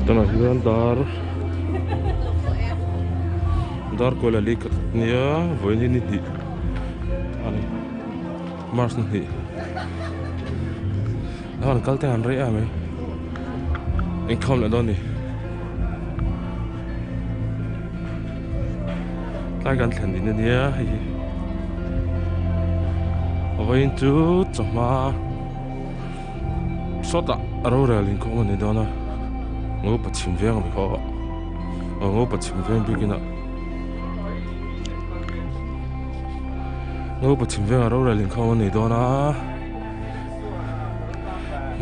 Tunah hian dar dar kual a li khat nia vawiin hi ni hnih a ni march ni hnih a han kal te han rei em mai inkhawm leh dawn a ni tlai kan thlen din ania hei hi vawiin chu chawhma. Sawtah rorel inkhawm a ni dawn a, Ngopa chhim veng a ni kha aw Ngopa chhim veng bikin a Ngopa chhim veng a rorel inkhawm a ni dawn a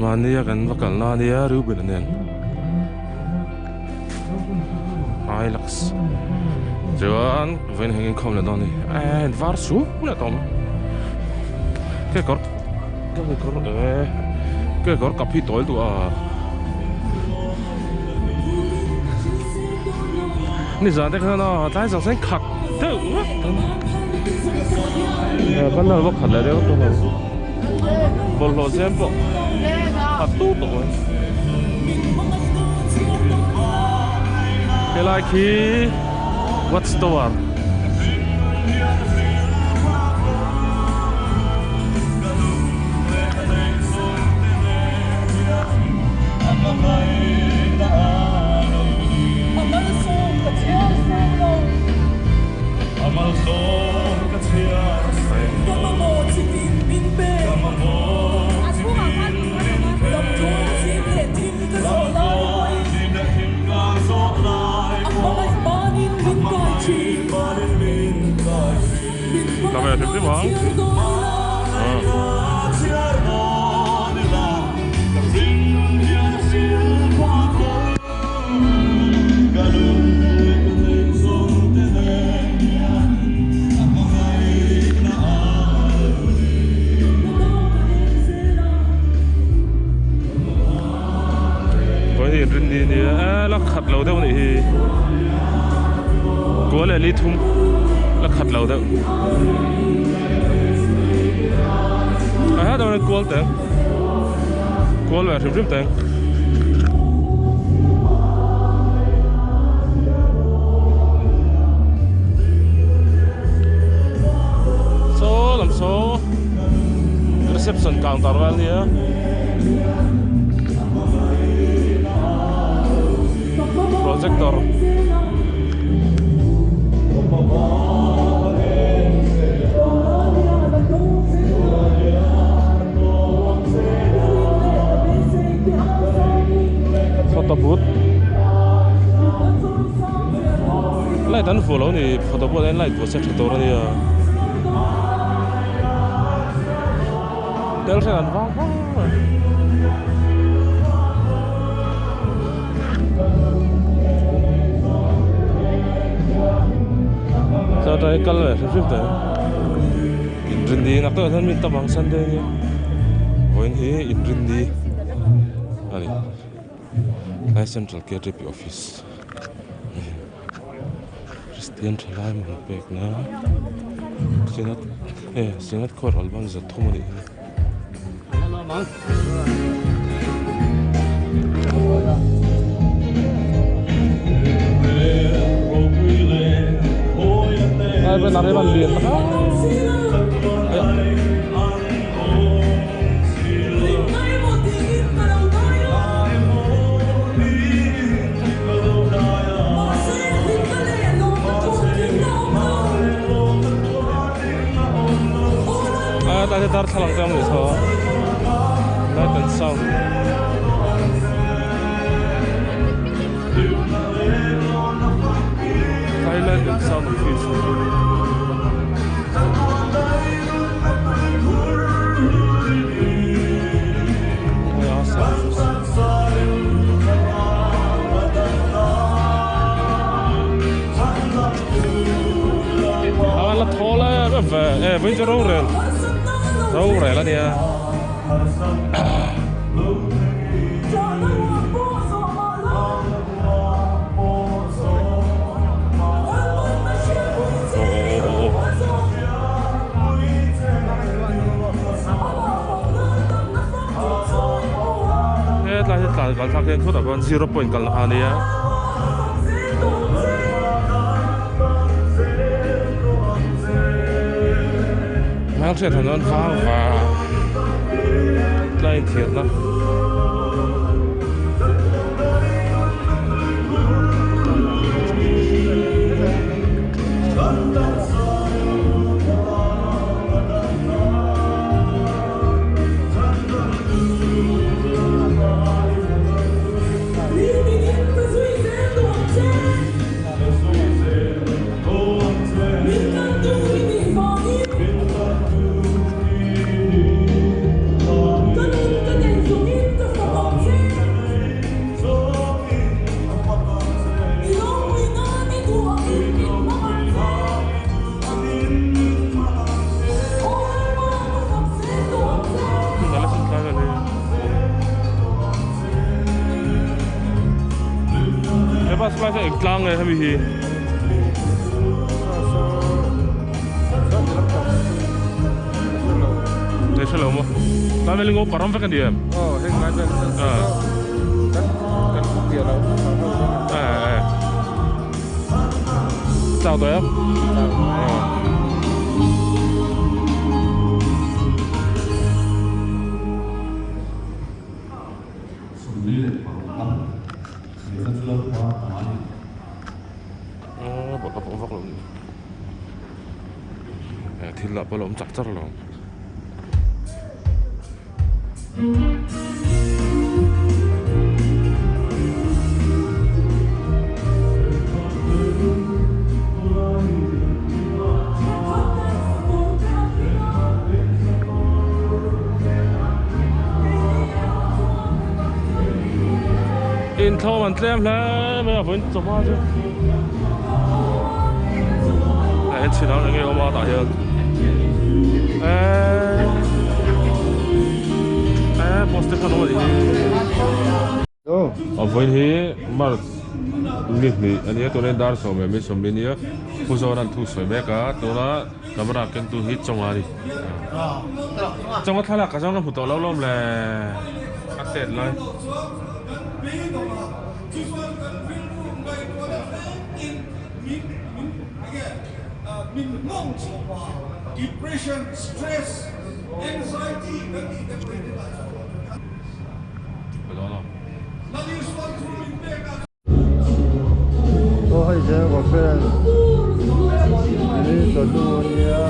mahnia kan va kalna a nia Reuben-a nen Hilux chuan vawiin heng inkhawm leh dawn a ni eh var sup leh tawh mai kekawr. Kekawr kap hi tawi duh a nizan te khan a tlai zang sawn khat deuh vek a banner pawh khat leh deuh tawh lo bawlhhlawh zem pawh khat tut tawh mai helai khi watch tower. Tla ve hrim hrim ang. Vawiin hi inrinni a nia e la khat lo deuh a nih hi kua leh li thum la khat lo deuh a he deuh kual teng kual ve hrim hrim teng. Saw lam saw reception counter vel a nia. Projector photo booth light an vuah lo a ni photo booth ah hian light vuah se tha tur a nia. Tel hran an vang vang a. Chuan hi kal ve hrim hrim tawh inrinni nak deuh ah hian mi tam ang sunday ania vawiin hi inrinni a ni tlai central K T P office Kristian thalai man pekna Synod e Synod khawr album zathum a nih hi. Ai bên này bạn liền đó. A tlai te darthlalang te a awm leh chho a light and sound tlai light and sound office. A la thawl em em ve e vawiin chu rorel rorel a nia. Hetlai hi tlan kal thlak hian khutah khuan zero point kalna kha a nia. Hmelhriat han chuan vang vang tlai inthiarna. He bus lai hi eng tlang nge hemi hi? Nei hre lo maw? Tlai vel hi ngo param vek a ni em? Aw heng lai vel kan kan piah lo Chau tawh em? Thil lah pawh a lo awm chak char alawm. Inthlawm an tlem hle mai a vawiin chawhma chu a en chhin ang enge awm a tah hian eee eee post te khan awm a nih hi a vawiin hi march ni hnih a nia tuna dar sawm leh mi sawmli nia pu zawn an thu sawi mek a tuna camera kengtu hi chawnga a ni chawnga thlalak ka zawng ka hmu tawh lo lawm le a tet lai. Aw hei zel conference hi chawhnu a nia.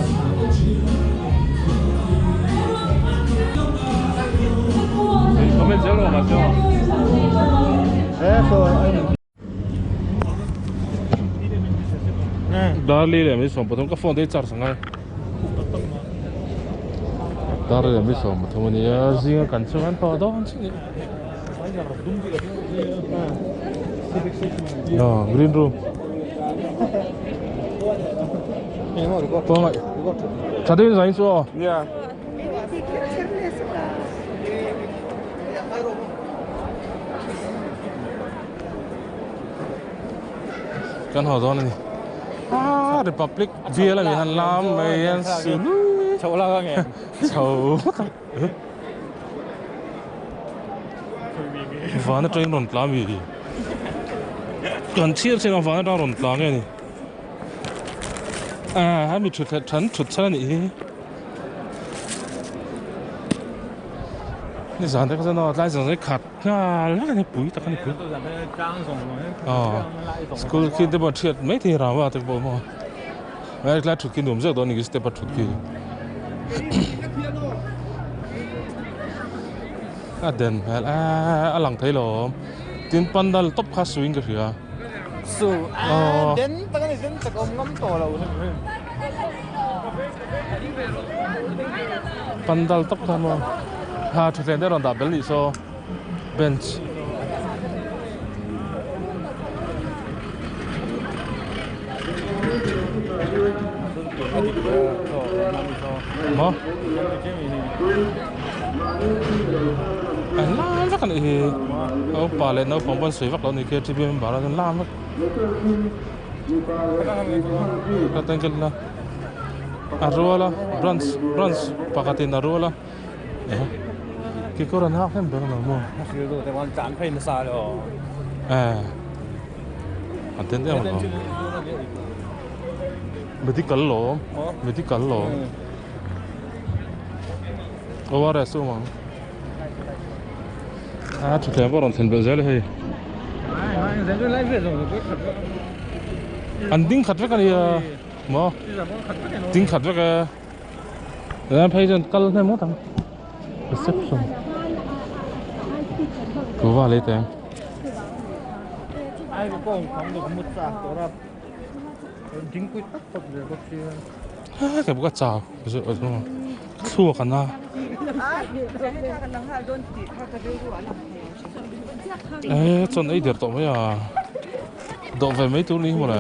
Comment zel rawh mahse aw. He saw a in. Darli leh mi 13 ka phone te hi charge a ngai. Darli leh mi 13 a nia zinga kan chu an tawh dawn chiah a ni. Aw green room. Tha deuhin zain chu aw. Kan haw dawn a ni. Ah Republic bial a ni han lam mai an su nui. Chho la ka nge. Chho. Van atangin rawn tla mi. Kan chhiar chhiar ang van atang rawn tla nge ni. Ah hemi thut leh than thut chhan a nih hi. Ni zan te kha chuan aw tlai zan zan khat nghal vek a ni pui tak a ni pui. Aw school khi te pawh thiat mai thei rau a te pawh maw. Lai tlai thut khi nuam zeuh dawn a ni step a thut khi. A den hmel a a lang thei lo awm tin pandal tawp kha suiin ka hria. Su a den tak a ni den tak a awm ngam tawh lo hrim hrim. Pandal tawp kha maw ha thuthleng te a rawn dah bel nih saw bench. Maw an lam vek a nih hi upa leh naupang pawh an sawi vak lo a ni khi T V member a an lam vek ka tank la a rual a branch branch pakhatin a rual a. Kekawr an hak hnem ber lo maw? Eh an ten em alawm. Medical lawm medical lawm. ORS awm ang. A thutthleng pawh a rawn thlen belh zel e hei. An ding khat vek a nia maw ding khat vek e. Tlai phei chuan kal hnem ngawt ang reception kuhva lei teng. Ka buka chau thluak ana. Eh chuan ei der tawh mai a dawh ve mai tur ni hi mawle.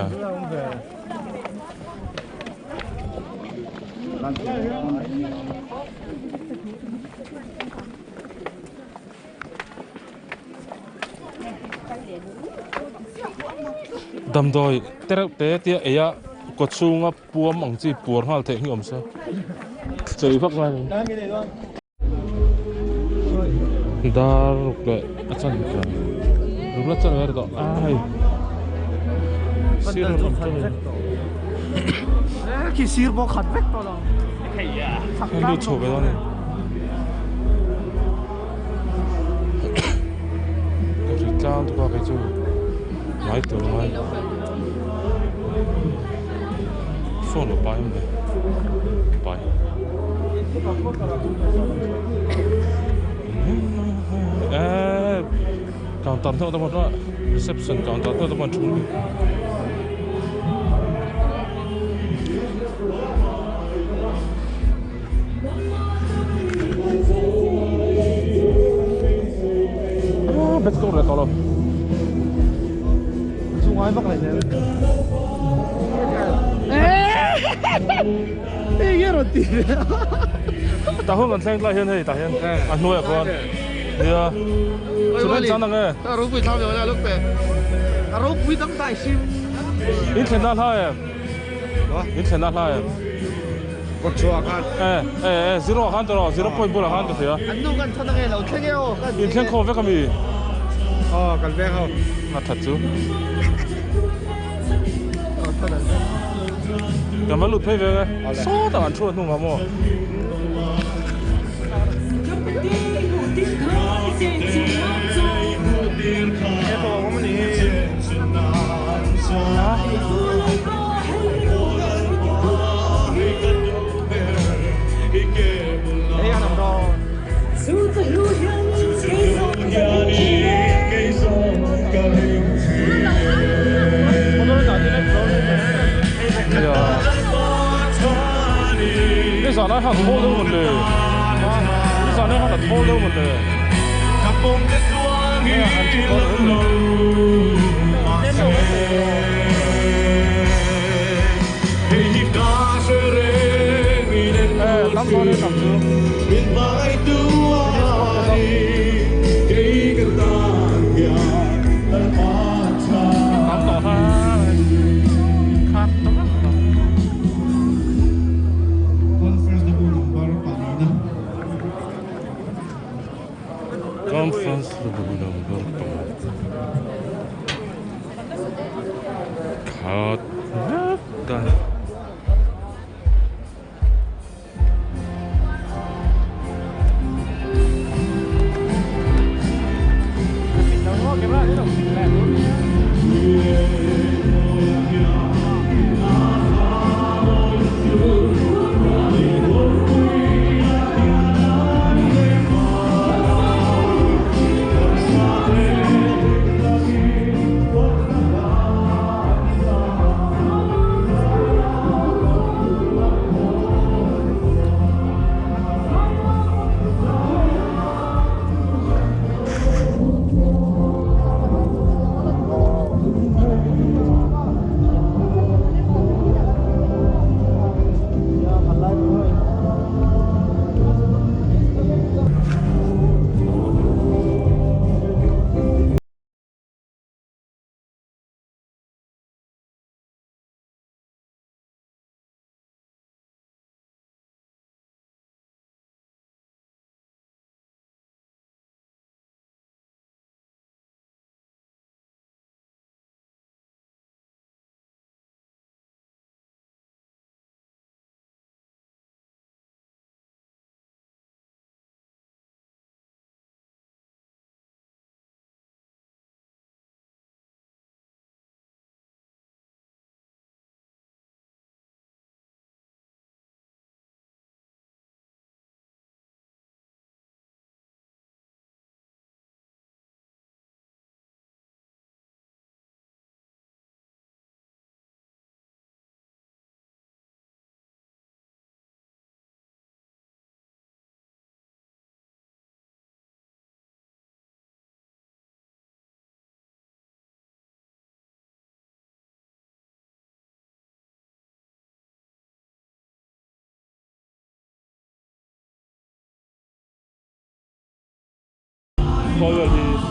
Damdawi te reuh te tia ei a kaw chhunga puam ang chi puar nghal theih hi awm se chei vak ngai lo. Dar ruk leh a chan chuan ruk la chan vel tawh a hei sir a rawn ṭawng Khi sir pawh khat vek tawh lo. Hei lut chho ve dawn a ni. Ka ri tlang tuk a kei chu ngai tur ngai phone a pai awm ve pai. Eee counter hneuh te pawh chuan reception counter hneuh te pawh an thu mai. Aaa bet ka leh tawh lo. Chu ngai vak leh zel. Hei nge rawn ti ve a. Tah hun kan thleng tlai hian hei tah hian a hnuaiah khuan nia chhun chan ang e. A ropui thlam lo a luk pe. A ropui dang dai sim. In thlen na hla em? In thlen na hla em? Kawt chhuah khan. E e e zero ah khan tawh zero point bulah khan ka hria. An nu kan than ange lo thleng e aw. In thleng khawm vek ami? Aw kan veng ho. A that chu. Kan va lut phei ve e. Sawtah an thu a hnungah maw. Nizan ai khan thawl deuh mawn le Nizan ai khan a thawl deuh mawn le An thu thawl deuh le Eh tam dawn e tam chu. Tam tawh ha khat tawh a. Conference bu number panga khat vek a. khawl vel hi.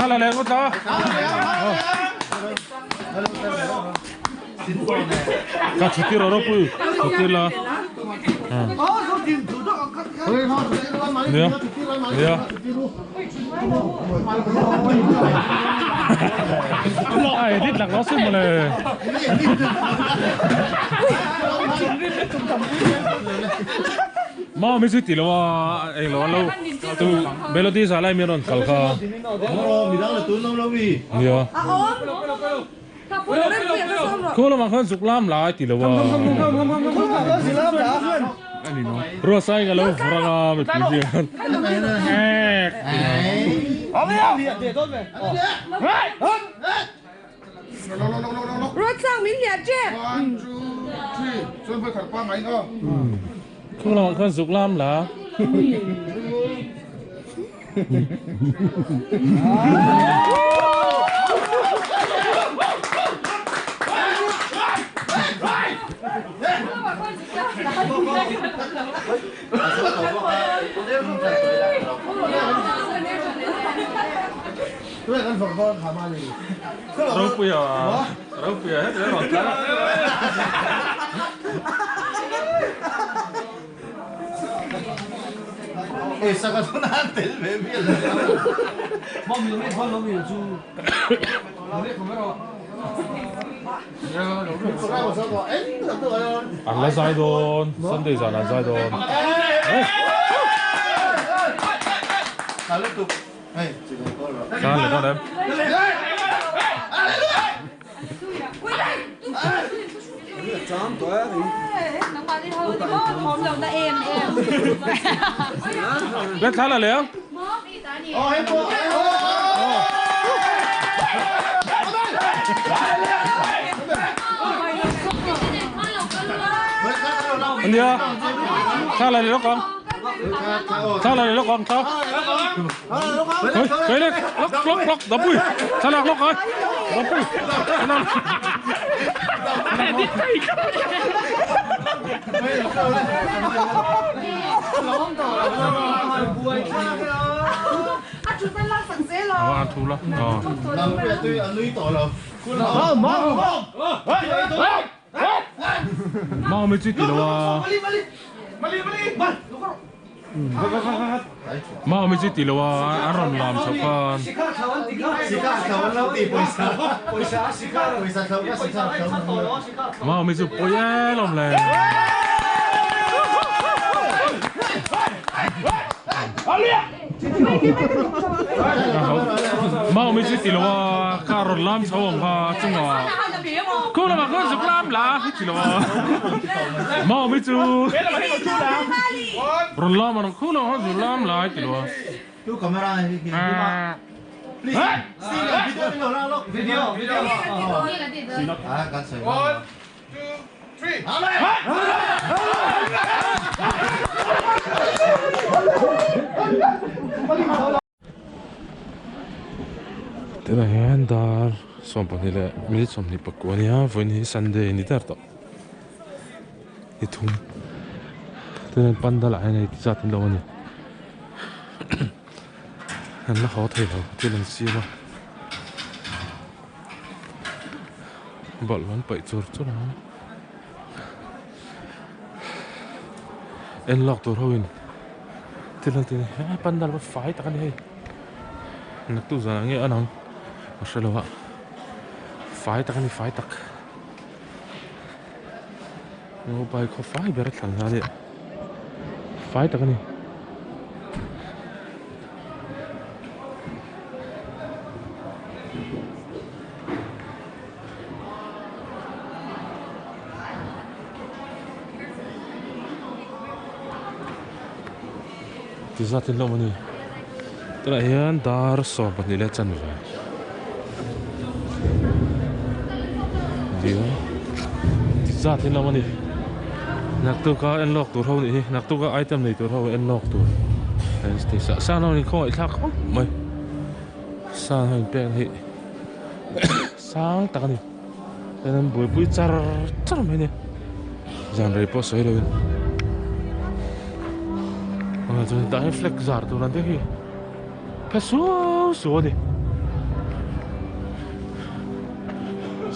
Thla la leh ngawt la. Ka chhutir a ropui chhutir la. Nia. Nia. A edit lak lo sin mawle. Mau mi chu ti lo a eng lo an lo tu melody za lai mi an rawn kal kha. Nia. Khu lamah khan zuk lam lai ti lo a. Ruatsai ka lo rang a mipui hian. Ek. Khu lamah khan zuk lam la. Ropuia Ropuia heti a rawn tlar a. An la zai dawn, Sunday zan an zai dawn. Tan leh dawn em? Lên thla là leh ang. Ania thla la leh lawk ang. Thla la leh lawk ang thla. Hei, lek, lok, lok, lok, dapui. Thlalak lok ai. Dapui. Thlalak. An thu la. Mau mi chi ti lo a. Mau mi chi ti lo a, an rawn lam chho khan. Mau mi chu pawi em awm le. Mau mi chu ti lo a, kha rawn lam chho ang kha chungah khu lamah khan zuk lam la hi ti lo a, mau mi chu rawn lam ang khu lamah khan zuk lam la hi ti lo a. Tunah hian dar 12 leh minute 29 a nia vawiin hi Sunday a ni der tawh ni thum tunah hian pandal ah hian hei ti zat an lo a ni an la haw thei lo thil an siam a. Bawlh an paih chur chur ang en lawk tur ho in thil an ti a ni he pandal pawh fai tak a ni hei naktuk zanah nge a lang ka hre lo a fai tak a ni fai tak mobile khaw fai ber a thlan hna a ni fai tak a ni. Ti zat in hlawm a ni tunah hian dar 12 leh chanve nia ti zat in hlawm a ni naktuk a en lawk tur ho nih hi naktuk a item nei tur ho en lawk tur sa ho in khawngaih thlak khawp mai. Sang ho inpek hi sang tak a ni chuan an buaipui char char mai a ni zan rei pawh sawi loin chuan tah hian flag zar tur ang te hi phe suau suau a ni.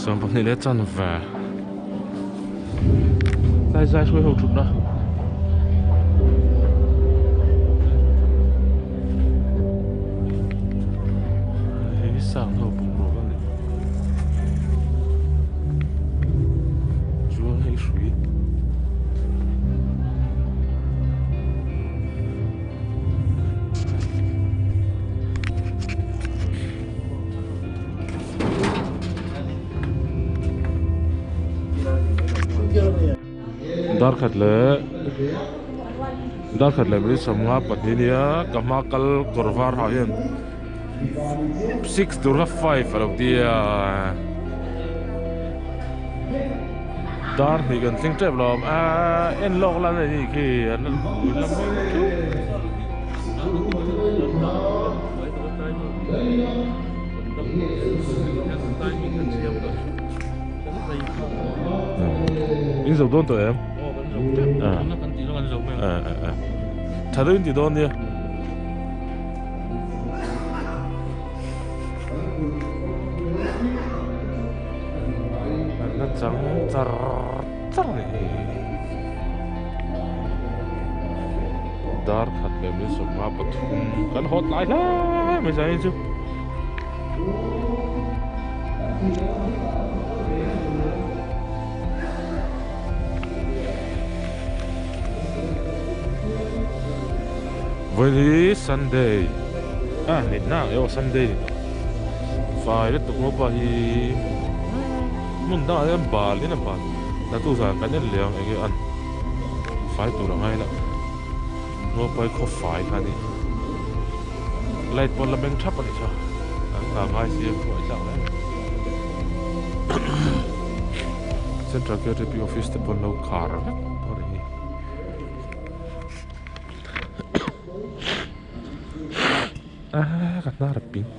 Sawmpahnih leh chanve tlai zai hruai ho thutna. Hei hi sang ho bungrua a ni. Chuan hei hrui. Darkhat leh darkhat leh minute sawmnga pahnih nia ka hma kal kawr var ha hian six tur kha five a lo tia dar hnih kan thleng tep lo a en lawk lan a nih khi an la mai chu. In zo dawn tawh em? Tha deuh in ti dawn nia. An la chang char char a ni. Dar khat leh min sawmnga pathum kan haw tlai hle mai zan hi chu. Vawiin hi Sunday a ni na emaw Sunday ni tawh fai lutuk ngopa hi hmun dangah hian bal in a bal naktuk zan kan en leh ang enge an fai tur a ngai la ngopa hi khaw fai kha a ni. Light pawh la meng thap a nih chu an nghah ngai si a hmuh tlak mai Central K_T_P office te pawh an lo khar vek tawh a nih hi ah ka hnar a ping.